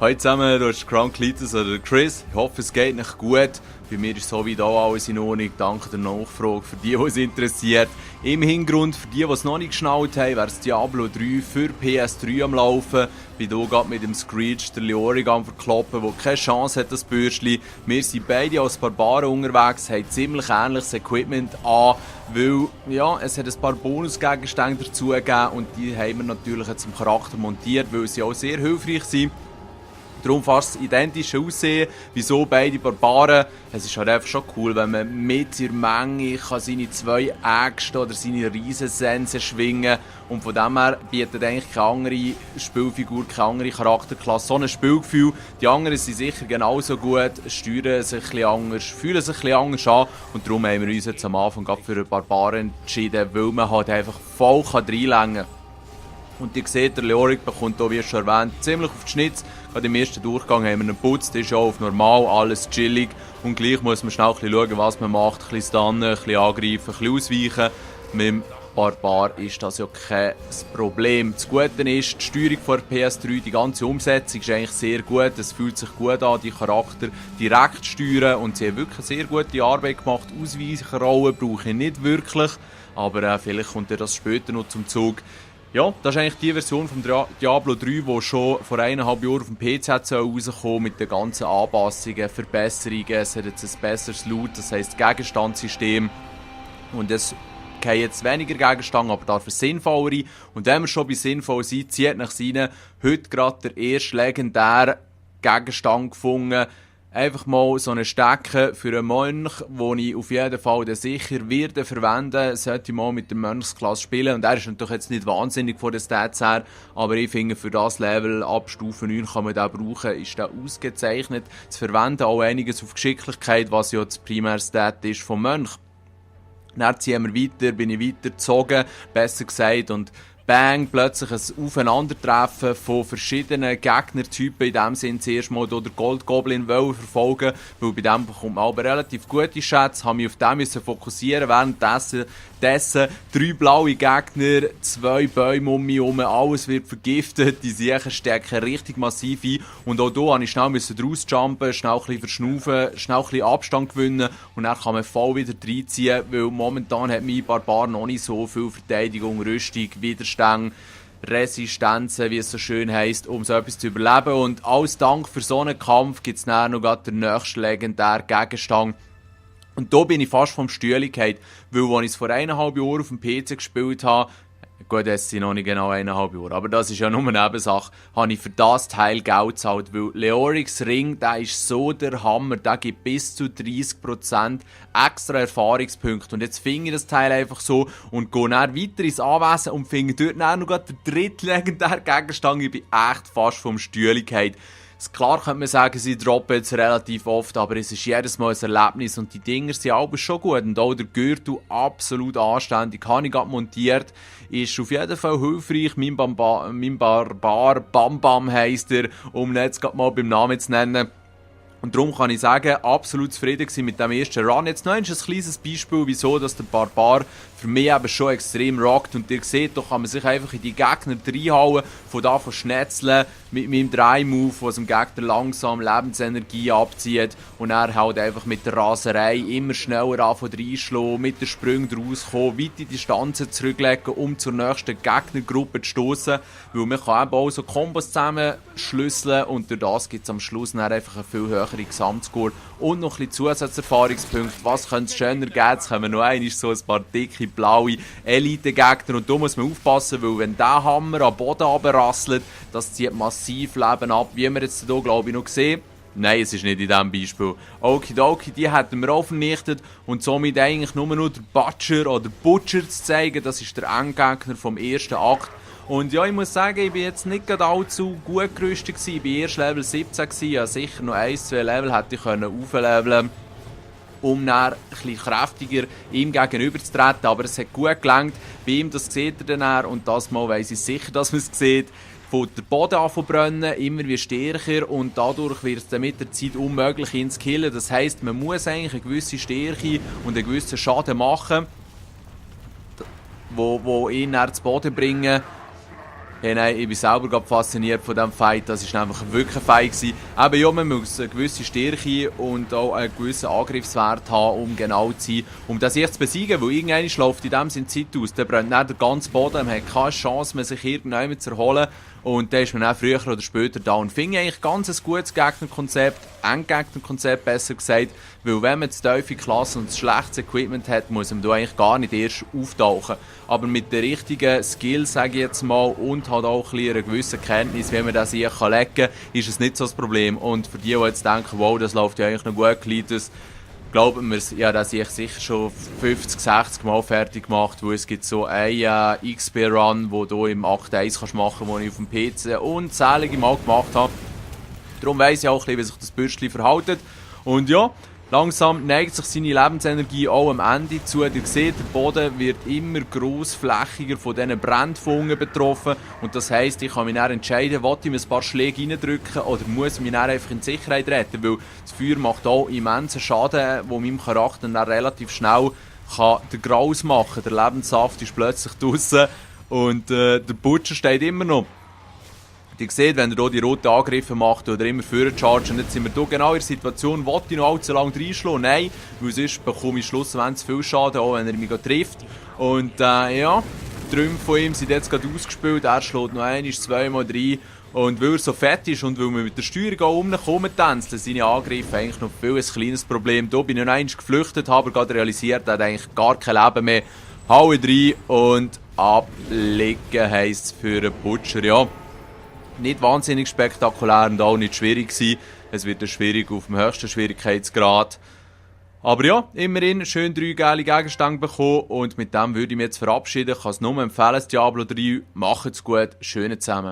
Hallo zusammen, du bist Crown Cletus oder Chris. Ich hoffe, es geht nicht gut. Bei mir ist soweit auch alles in Ordnung. Danke der Nachfrage für die es interessiert. Im Hintergrund, für die es noch nicht geschnallt haben, wäre das Diablo 3 für PS3 am Laufen. Ich bin hier gerade mit dem Screech der Leoric am verkloppen, der keine Chance hat, das Bürschli. Wir sind beide als Barbaren unterwegs, haben ziemlich ähnliches Equipment an, weil ja, es hat ein paar Bonusgegenstände dazu gegeben und die haben wir natürlich jetzt im Charakter montiert, weil sie auch sehr hilfreich sind. Darum fast das identische Aussehen, wieso beide Barbaren. Es ist halt einfach schon cool, wenn man mit der Menge kann seine 2 Äxte oder seine Riesensense schwingen kann. Und von dem her bietet eigentlich keine andere Spielfigur, keine andere Charakterklasse so ein Spielgefühl. Die anderen sind sicher genauso gut, steuern sich ein bisschen anders, fühlen sich ein bisschen anders an. Und darum haben wir uns jetzt am Anfang gerade für einen Barbaren entschieden, weil man halt einfach voll reinlängen kann. Und ihr seht, der Leoric bekommt hier, wie schon erwähnt, ziemlich auf die Schnitz. Gerade im ersten Durchgang haben wir einen Putz, das ist auch auf normal, alles chillig. Und gleich muss man schnell ein bisschen schauen, was man macht. Ein bisschen stunnen, ein bisschen angreifen, ein bisschen ausweichen. Mit dem Barbar ist das ja kein Problem. Das Gute ist, die Steuerung von der PS3, die ganze Umsetzung ist eigentlich sehr gut. Es fühlt sich gut an, die Charakter direkt steuern. Und sie haben wirklich eine sehr gute Arbeit gemacht. Ausweicherrollen brauche ich nicht wirklich. Aber vielleicht kommt ja das später noch zum Zug. Ja, das ist eigentlich die Version von Diablo 3, die schon vor 1,5 Jahren auf dem PC rauskommen mit den ganzen Anpassungen, Verbesserungen. Es hat jetzt ein besseres Loot, das heisst Gegenstandssystem. Und es haben jetzt weniger Gegenstände, aber dafür sinnvollere. Und wenn wir schon bei sinnvoll sind, zieht nach rein. Heute gerade der erste legendäre Gegenstand gefunden. Einfach mal so einen Stecken für einen Mönch, den ich auf jeden Fall sicher werde verwenden, sollte ich mal mit der Mönchsklasse spielen. Und er ist natürlich jetzt nicht wahnsinnig von den Stats her, aber ich finde, für das Level ab Stufe 9 kann man den brauchen, ist der ausgezeichnet zu verwenden. Auch einiges auf Geschicklichkeit, was ja das Primärstat ist vom Mönch. Dann ziehen wir weiter, bin ich weitergezogen, besser gesagt, und bang, plötzlich ein Aufeinandertreffen von verschiedenen Gegnertypen. In dem Sinne zuerst mal den Goldgoblin verfolgen, weil bei dem bekommt man aber relativ gute Schätze. Habe mich auf den fokussieren, währenddessen 3 blaue Gegner, 2 Bäume um mich herum, alles wird vergiftet, die Siechen stecken richtig massiv ein. Und auch hier musste ich schnell rausjumpen, schnell ein bisschen verschnaufen, schnell ein bisschen Abstand gewinnen und dann kann man voll wieder reinziehen, weil momentan hat mein Barbar noch nicht so viel Verteidigung, Rüstung, Widerstand, Resistenzen, wie es so schön heisst, um so etwas zu überleben. Und als Dank für so einen Kampf gibt es dann noch den nächsten legendären Gegenstand. Und da bin ich fast vom Stühle gefallen, weil als ich es vor 1,5 Jahren auf dem PC gespielt habe, gut, es sind noch nicht genau 1,5 Jahre, aber das ist ja nur eine Nebensache, habe ich für das Teil Geld gezahlt, weil Leorics Ring, der ist so der Hammer, der gibt bis zu 30% extra Erfahrungspunkte. Und jetzt finde ich das Teil einfach so und gehe dann weiter ins Anwesen und finde dort dann noch den dritten legendären Gegenstand. Ich bin echt fast vom Stühle gefallen. Klar könnte man sagen, sie droppen jetzt relativ oft, aber es ist jedes Mal ein Erlebnis und die Dinger sind aber schon gut. Und auch der Gürtel absolut anständig, habe ich gerade montiert, ist auf jeden Fall hilfreich. Mein Barbar Bam Bam heisst er, um ihn jetzt gerade mal beim Namen zu nennen. Und darum kann ich sagen, absolut zufrieden gewesen mit dem ersten Run. Jetzt noch ein kleines Beispiel, wieso dass der Barbar für mich eben schon extrem rockt. Und ihr seht, da kann man sich einfach in die Gegner reinhauen, von da von schnetzeln, mit meinem 3-Move, was dem Gegner langsam Lebensenergie abzieht. Und er halt einfach mit der Raserei immer schneller anfangen reinschlagen, mit den Sprüngen rauskommen, weite Distanzen zurücklegen, um zur nächsten Gegnergruppe zu stoßen. Weil man kann eben auch so Kombos zusammenschlüsseln und durch das gibt es am Schluss dann einfach einen viel höheren Gesamtscore und noch ein bisschen Zusatzerfahrungspunkte. Was könnte es schöner geben? Jetzt haben wir noch einmal so ein paar dicke, blaue Elite-Gegner und da muss man aufpassen, weil wenn der Hammer am Boden runterrasselt, das zieht massiv Leben ab, wie wir jetzt hier glaube ich noch sehen. Nein, es ist nicht in diesem Beispiel. Okidoki, die hätten wir auch vernichtet und somit eigentlich nur noch den Butcher oder Butcher zu zeigen. Das ist der Endgegner vom ersten Akt. Und ja, ich muss sagen, ich bin jetzt nicht gerade allzu gut gerüstet gewesen. Ich war erst Level 17 gewesen. Ja, sicher noch 1-2 Level hätte ich aufleveln können, um dann ein bisschen kräftiger ihm gegenüber zu treten. Aber es hat gut gelangt. Bei ihm, das seht ihr dann und das Mal weiss ich sicher, dass man es sieht. Von der Boden an zu brennen, immer wie stärker und dadurch wird es dann mit der Zeit unmöglich, ihn zu killen. Das heisst, man muss eigentlich eine gewisse Stärke und einen gewissen Schaden machen, wo ihn dann zu Boden bringen. Hey, nein, ich bin selber gerade fasziniert von diesem Fight. Das war einfach wirklich ein Fight gewesen. Eben, ja, man muss eine gewisse Stärke und auch einen gewissen Angriffswert haben, um genau zu sein, um das jetzt zu besiegen, weil irgendwann läuft in dem Sinne Zeit aus. Dann brennt nicht der ganze Boden, man hat keine Chance mehr, sich irgendwann zu erholen. Und dann ist man auch früher oder später da. Und finde ich eigentlich ganz ein gutes Gegnerkonzept, Endgegnerkonzept besser gesagt, weil wenn man zu tiefe Klasse und schlechtes Equipment hat, muss man da eigentlich gar nicht erst auftauchen. Aber mit den richtigen Skills, sage ich jetzt mal, und halt auch eine gewisse Kenntnis, wie man das hier legen kann, ist es nicht so das Problem. Und für die jetzt denken, wow, das läuft ja eigentlich noch gut, Cletus, glauben wir, ja, dass ich sicher schon 50, 60 Mal fertig gemacht, weil es gibt so einen XP-Run, den du im Akt 1 kannst machen kannst, den ich auf dem PC unzählige Mal gemacht habe. Darum weiss ich auch ein bisschen, wie sich das Bürstchen verhält. Und ja, langsam neigt sich seine Lebensenergie auch am Ende zu. Ihr seht, der Boden wird immer grossflächiger von diesen Brandfungen betroffen. Und das heisst, ich kann mich dann entscheiden, will ich mir ein paar Schläge reindrücken oder muss ich mich dann einfach in Sicherheit retten. Weil das Feuer macht auch immensen Schaden, wo meinem Charakter dann relativ schnell kann den Graus machen kann. Der Lebenssaft ist plötzlich draussen und der Butcher steht immer noch. Ihr seht, wenn er hier die roten Angriffe macht oder immer vorher chargen, jetzt sind wir hier genau in der Situation, will ich noch allzu lange reinschlagen? Nein, weil sonst bekomme ich schlussendlich viel Schaden, auch wenn er mich trifft. Und ja, die Trümmer von ihm sind jetzt gerade ausgespielt, er schlägt noch einmal, zweimal rein. Und weil er so fett ist und weil wir mit der Steuerung auch umkommen tanzen, sind seine Angriffe eigentlich noch viel ein kleines Problem. Hier bin ich noch einmal geflüchtet, habe aber gerade realisiert, er hat eigentlich gar kein Leben mehr. Haue rein und ablegen heisst es für einen Butcher, ja. Nicht wahnsinnig spektakulär und auch nicht schwierig gewesen. Es wird schwierig auf dem höchsten Schwierigkeitsgrad. Aber ja, immerhin schön 3 geile Gegenstände bekommen und mit dem würde ich mich jetzt verabschieden. Ich kann es nur empfehlen, Diablo 3. Macht's gut, schöne zusammen.